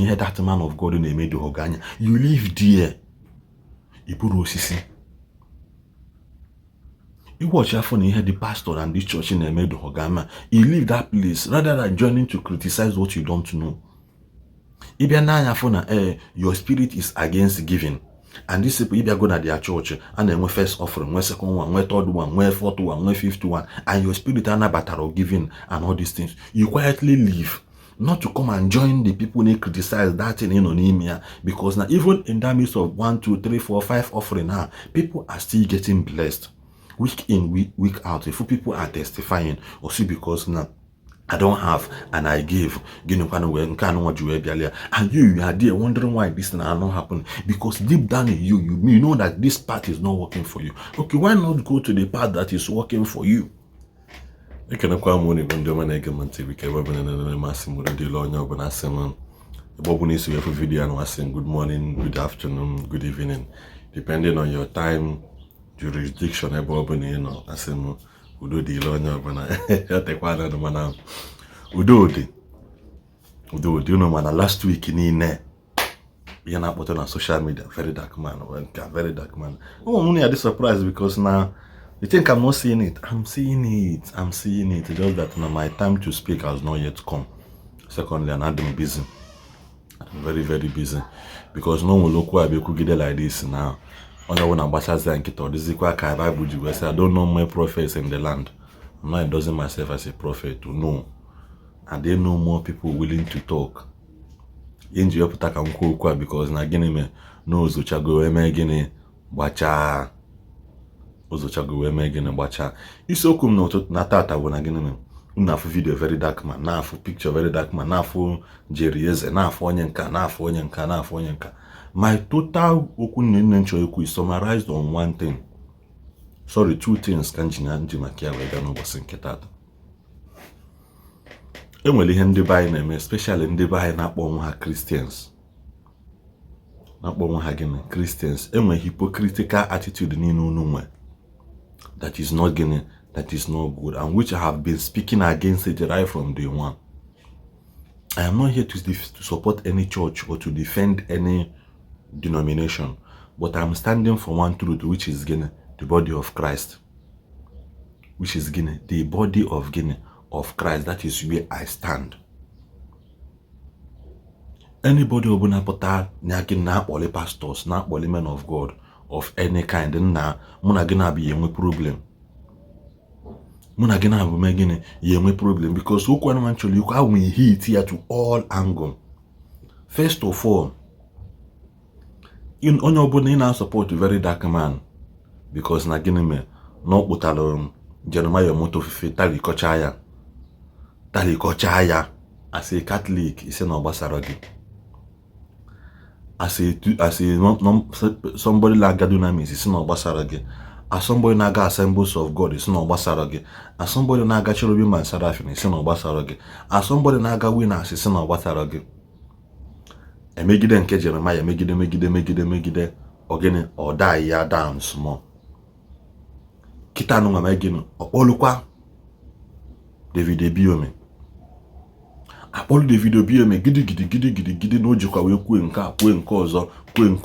ihe that man of God na-eme do hoganya. You live there. Iburu osisi. You watch your phone, you hear the pastor and this church in the middle of Ghana. You leave that place rather than joining to criticize what you don't know. If you're not your phone, your spirit is against giving. And these people, if you're going to their church and then we first offering, we second one, we third one, we fourth one, we fifth one, and your spirit are not better of giving and all these things, you quietly leave. Not to come and join the people they criticize that in anemia, because now even in that midst of 1, 2, 3, 4, 5 offering now, people are still getting blessed. Week in, week out. If people are testifying, or see because now I don't have and I give, and you are there wondering why this thing are not happening. Because deep down in you know that this path is not working for you. Okay, why not go to the path that is working for you? You can acquire money when the man again we can have an massive deal on your banassaman. The Bob needs to have a video and was saying good morning, good afternoon, good evening, depending on your time. Jurisdiction asem udo di lonyo bana yatekwana no mana udo di mana last week ni ne ya na photo na social media Verydarkman Verydarkman no ya surprised because now you think I'm not seeing it. I'm seeing it just that now my time to speak has not yet come. Secondly, I'm busy. I'm very busy because no one look why be could get like this now. I don't know my prophets in the land. I'm not endorsing myself as a prophet to know. And they know more people willing to talk. Because na gini me no zochago emegini bacha. Ozochago emegini bacha. Isokum no na tata wona gini me. Una fu video Verydarkman, na fu picture Verydarkman, na fu Jerry's, na fu onyenka. My total okwu is summarized on one thing. Sorry, two things kanjinanji makia wega no bosin ketata. Enwele ihe ndị bai na-eme, especially ndị bai na-akpọ onwe ha Christians. Na-akpọ onwe ha gịnị? Christians. Enwe hypocritical attitude n'inu nwe. That is not gịnị, that is not good, and which I have been speaking against it right from day one. I am not here to support any church or to defend any denomination, but I'm standing for one truth, which is the body of Christ, which is the body of Christ. That is where I stand. Anybody who na pota na only pastors, na only men of God of any kind, na muna gina be yenwe problem. Muna gina be megine yenwe problem because who can actually you can hit here to all angle. First of all, in onye obodo ị na-support Verydarkman because na gịnị me no kpụtara Jeremiah moto fife talikocha ya as a Catholic isi na gbasara gị as somebody like Gadunamis isi na gbasara gị as somebody na-aga Assemblies of God isi na gbasara gị as somebody na-aga Cherubim and Seraphim isi na gbasara gị as somebody na-aga Winners isi na gbasara gị. Emegide nke Jeremiah megide ogene or die ya down small. Kita no megine okpolukwa David Ebiome. Apolu David Ebiome gidi no jikwa we kwe nke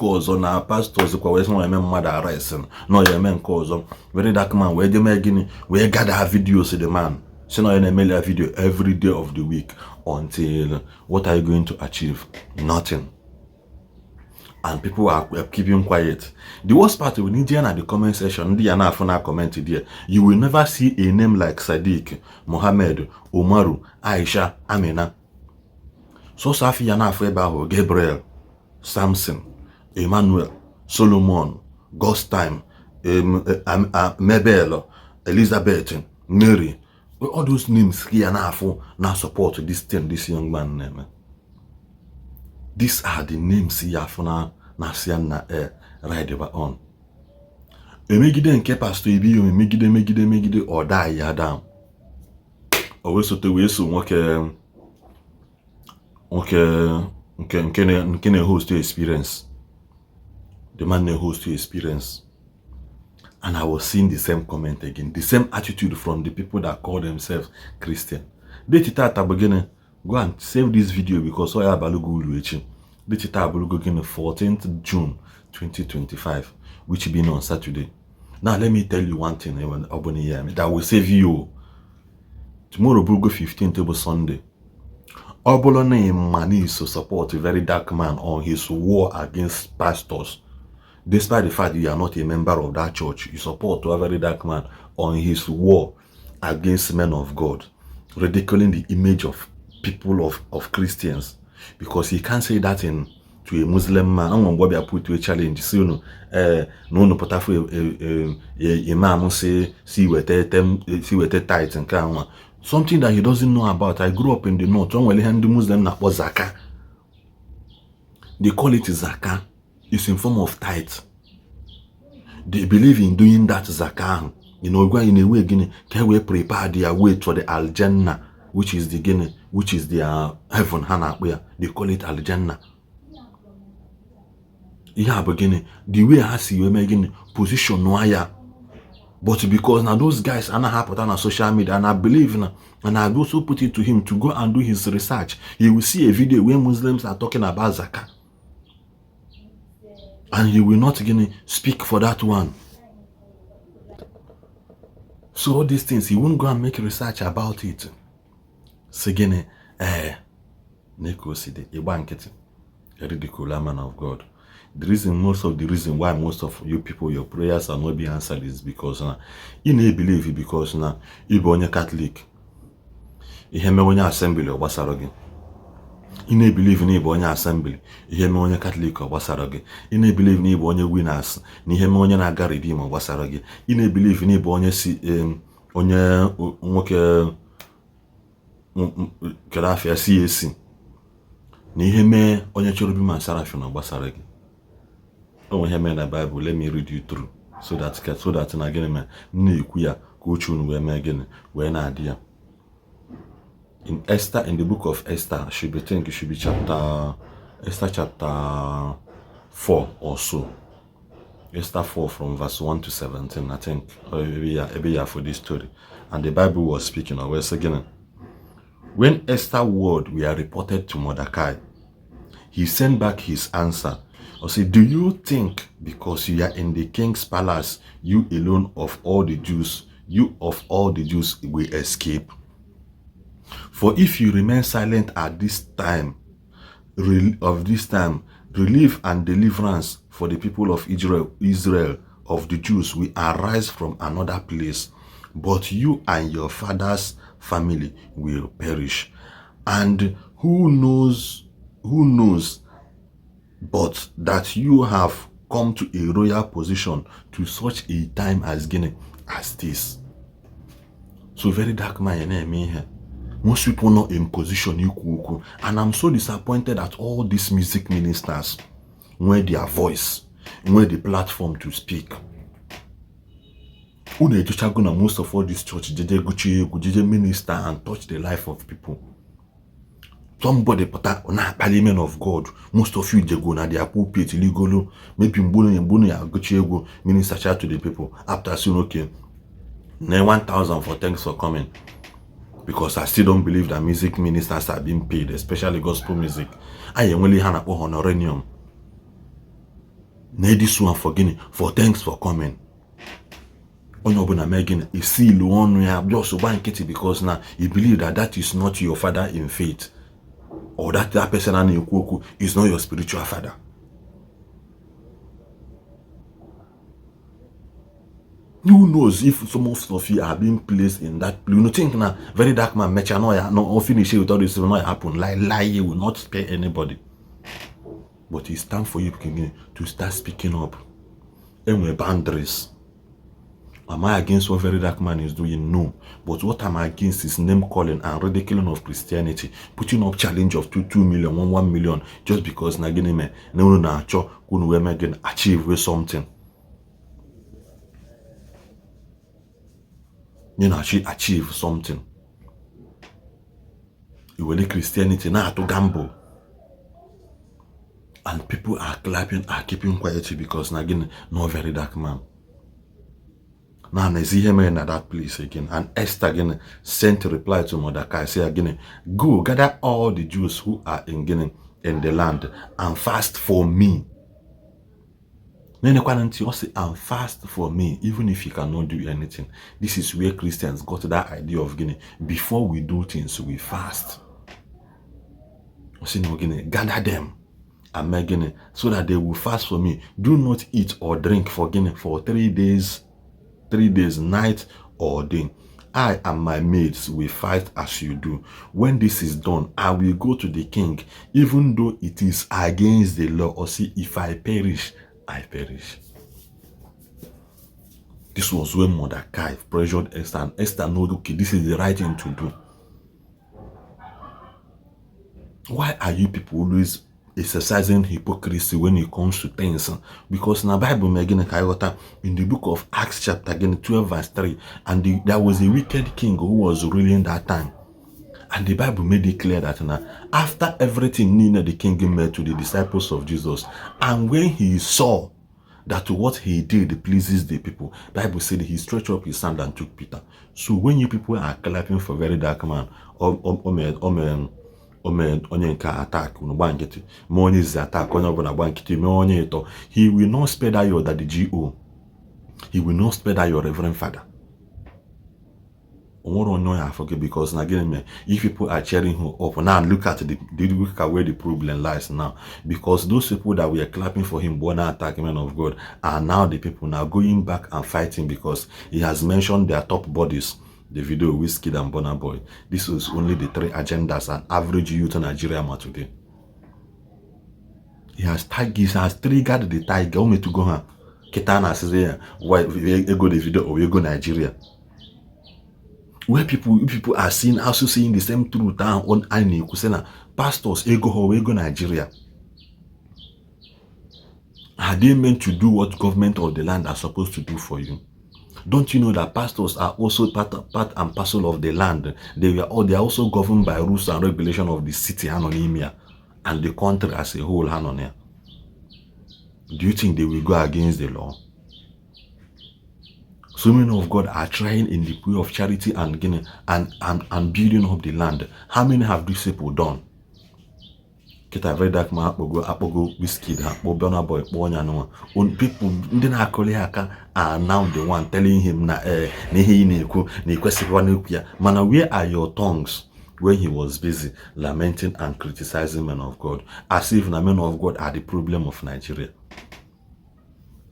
ọzọ na pastors kwa we so eme mmadu arrest no ya eme nke ọzọ. Verydarkman we de megine we gather videos the man. So now you email a video every day of the week until what are you going to achieve? Nothing. And people are keeping quiet. The worst part of Nigerian at the comment section, comment there, you will never see a name like Sadiq, Mohammed, Umaru, Aisha, Amina. So Safi Yana Gabriel, Samson, Emmanuel, Solomon, Ghost Time, Mabel, Elizabeth, Mary. All those names here now support this thing, this young man name. These are the names here for now right over on. Emegide nke pastor ibi yo megide or die ya down. Always so to we so nke host to experience. The man host to experience. And I was seeing the same comment again, the same attitude from the people that call themselves Christian. They tita beginning, go and save this video because I have a The chita abulugo gini 14th June 2025, which being on Saturday. Now let me tell you one thing that will save you. Tomorrow will go 15th table Sunday. Obolone Mani is to support a Verydarkman on his war against pastors. Despite the fact that you are not a member of that church, you support a Verydarkman on his war against men of God, ridiculing the image of people of Christians, because he can't say that to a Muslim man. I'm going to put to a challenge. So no potafo imam say see where tithes and kind. Something that he doesn't know about. I grew up in the north. When we handle Muslim na zakah. They call it zakah. It's in form of tithe. They believe in doing that zakah. You know, going in a way, can we prepare their way for the Al Jannah, which is the heaven, Hana, where they call it Al Jannah. Yeah, beginning the way I see you making position wire. But because now those guys are not happen on social media, and I believe now, and I also put it to him to go and do his research. He will see a video where Muslims are talking about zakah, and he will not speak for that one. So all these things, he won't go and make research about it. So again, Neko Sidi, a ridiculous man of God. Most of the reason why most of you people, your prayers are not being answered is because you need believe it, because you be Catholic. You hear me when you assembly or Basarogi. You need believe in you assembly. You hear me when you Catholic or Basarogi. You need believe in you winners. You hear me when you naga redeem or Basarogi. You need believe in you Kadafia CAC. You hear me when you children man Sarafin or Basarogi. Oh, hear me in the Bible. Let me read you through, so that again, Nikuya, Kuchun, where me again, when idea. In Esther, in the book of Esther, it should be Esther chapter 4 or so. Esther 4 from verse 1 to 17, I think, or every year for this story. And the Bible was speaking of us again. When Esther's word were reported to Mordecai, he sent back his answer. Or say, do you think because you are in the king's palace, you alone of all the Jews will escape? For if you remain silent at this time, relief and deliverance for the people of Israel of the Jews will arise from another place, but you and your father's family will perish. And who knows but that you have come to a royal position to such a time as this. So Verydarkman, most people not in position, and I'm so disappointed at all these music ministers, where their voice, where the platform to speak. Most of all this church, they minister and touch the life of people. Somebody put on a parliament of God. Most of you they go na their pulpit illegally. Maybe mbunu ya go minister chat to the people after saying okay, 1,000 for thanks for coming. Because I still don't believe that music ministers are being paid, especially gospel music. I am only hana po honorarium. Need this one for thanks for coming. Onyobuna Megan is still one we have just one kitty because now you believe that is not your father in faith. Or that person is not your spiritual father. Who knows if some of you are being placed in that? You know, think now, Verydarkman, mechanoia, no, finish it with all this will not happen. Lie, he will not spare anybody. But it's time for you to start speaking up. And with boundaries. Am I against what Verydarkman is doing? No. But what I'm against is name calling and ridiculing of Christianity. Putting up challenge of 2 million, 1 million, just because Naginime, no, achieve with something. You know, she achieve something. You will Christianity now to gamble. And people are clapping, are keeping quiet because again, no Verydarkman. Now I see him in that place again. And Esther sent a reply to Mordecai, say again, go gather all the Jews who are in in the land and fast for me. And fast for me, even if you cannot do anything. This is where Christians got that idea of before we do things, we fast. Gather them and make so that they will fast for me. Do not eat or drink for 3 days, night or day. I and my maids will fight as you do. When this is done, I will go to the king, even though it is against the law. Or see, if I perish, I perish. This was when Mordecai pressured Esther, and Esther knows, okay, this is the right thing to do. Why are you people always exercising hypocrisy when it comes to things? Because in the Bible, in the book of Acts chapter 12 verse 3, and there was a wicked king who was ruling that time. And the Bible made it clear that after everything the king made to the disciples of Jesus, and when he saw that what he did pleases the people, Bible said he stretched up his hand and took Peter. So when you people are clapping for Verydarkman, onye nke attack unu gba nkịtị ma onye izi attack onye ọbụla gba nkịtị mee onye ịtọ, he will not spare that your daddy GO. He will not spare that your reverend father. Because again, if people are cheering him up now, look at where the problem lies now. Because those people that were clapping for him, born attack men of God, are now the people now going back and fighting because he has mentioned their top bodies. The video Wizkid and Burna Boy. This was only the 3 agendas an average youth in Nigeria today. He has triggered the tiger. Me to go on. Kitana says, why we go the video or we go Nigeria? Where people are also seeing the same truth on Ani Kusena. Pastors we go Nigeria. Are they meant to do what government of the land are supposed to do for you? Don't you know that pastors are also part and parcel of the land? They are also governed by rules and regulation of the city Hanonia and the country as a whole Hanonia. Do you think they will go against the law? So many of God are trying in the way of charity and building up the land. How many have these people done? Kita Verydarkman akpogo Wizkid Burna Boy on people are now the one telling him Mana, where are your tongues when he was busy lamenting and criticizing men of God, as if the men of God are the problem of Nigeria?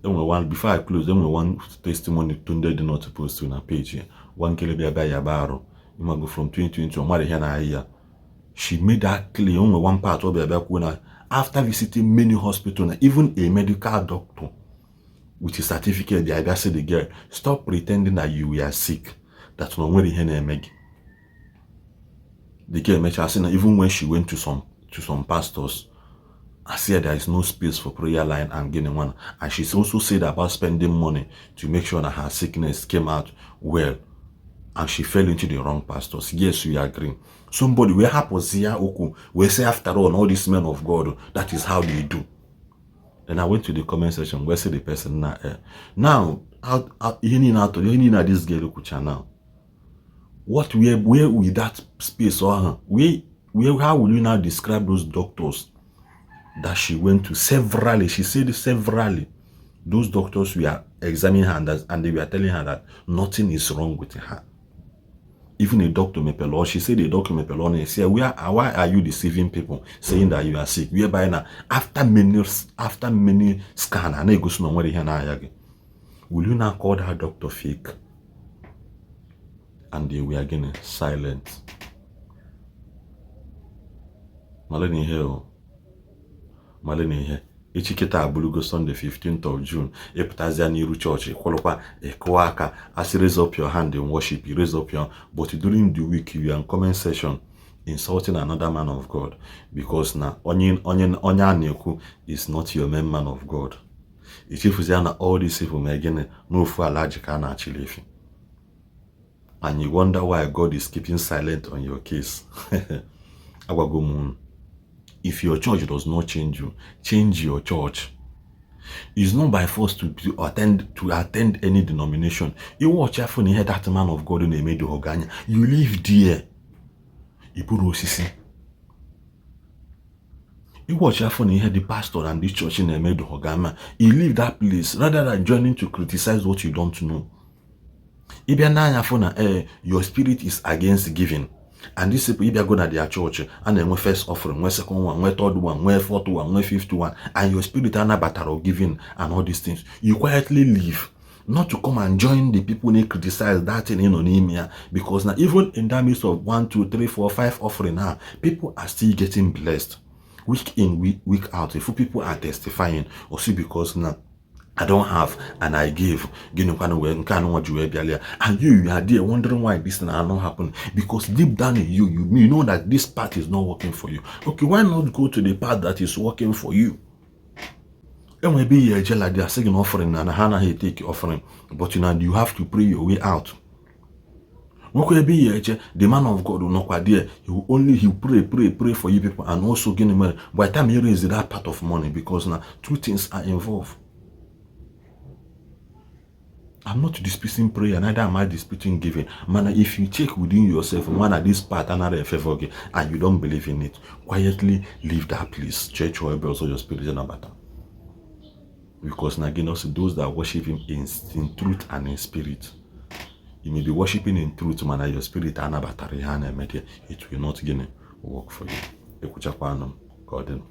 Before I close, one testimony Tunde did not post on a page here. One Kelebia Yabaro, you might go from 2020 or here. She made that clear on one part of the after visiting many hospitals, even a medical doctor with a certificate. The said the girl, stop pretending that you were sick. That's not where the meg. The girl mentioned even when she went to some pastors, I said there is no space for prayer line and getting one. And she also said about spending money to make sure that her sickness came out well. And she fell into the wrong pastors. Yes, we agree. Somebody will happens here, we say after all these men of God, that is how they do. Then I went to the comment section where say the person now you need this girl now. Where with that space or how will you now describe those doctors that she went to severally? She said severally. Those doctors were examining her and they were telling her that nothing is wrong with her. Even a doctor Mepelon, she said a doctor Mepelon said, why are you deceiving people saying that you are sick? Whereby now after many scans, will you now call that doctor fake? And they were again silent. Malene here. Echiketa abulugo Sunday 15th of June. Eputazia niru church. Kwalokwa ekwaka. As you raise up your hand in worship, you raise up your hand. But during the week, you are in comment section insulting another man of God. Because now, onyan is not your main man of God. If you say all these people again, no for large can actually. And you wonder why God is keeping silent on your case. If your church does not change you, change your church. It's not by force to attend any denomination. You watch out for hear that man of God in the middle of Ghana. You live there. You watch your phone, you hear the pastor and the church in the middle of Gama. You leave that place rather than joining to criticize what you don't know. If you're not your phone, your spirit is against giving. And this people, if you're going to their church and then first offering, one second one, one third one, one fourth one, one fifth one, and your spirit are not better of giving and all these things, you quietly leave. Not to come and join the people who criticize that thing in anemia, because now even in that midst of 1, 2, 3, 4, 5 offering now, people are still getting blessed. Week in, week out. If people are testifying, or see because now I don't have and I give, and you are there wondering why this thing are not happening, because deep down in you know that this path is not working for you. Okay, why not go to the path that is working for you? And maybe you're like they are saying offering and Hannah he take offering, but you have to pray your way out. The man of God will not there. He'll pray for you people and also gain money. By the time you raise that part of money, because now two things are involved. I'm not disputing prayer, neither am I disputing giving. Man, if you check within yourself, one at this part, another favor, and you don't believe in it, quietly leave that place. Church or also your spirit is not better. Because now again, also those that worship him in truth and in spirit. You may be worshiping in truth, man, and your spirit and it will not work for you. God.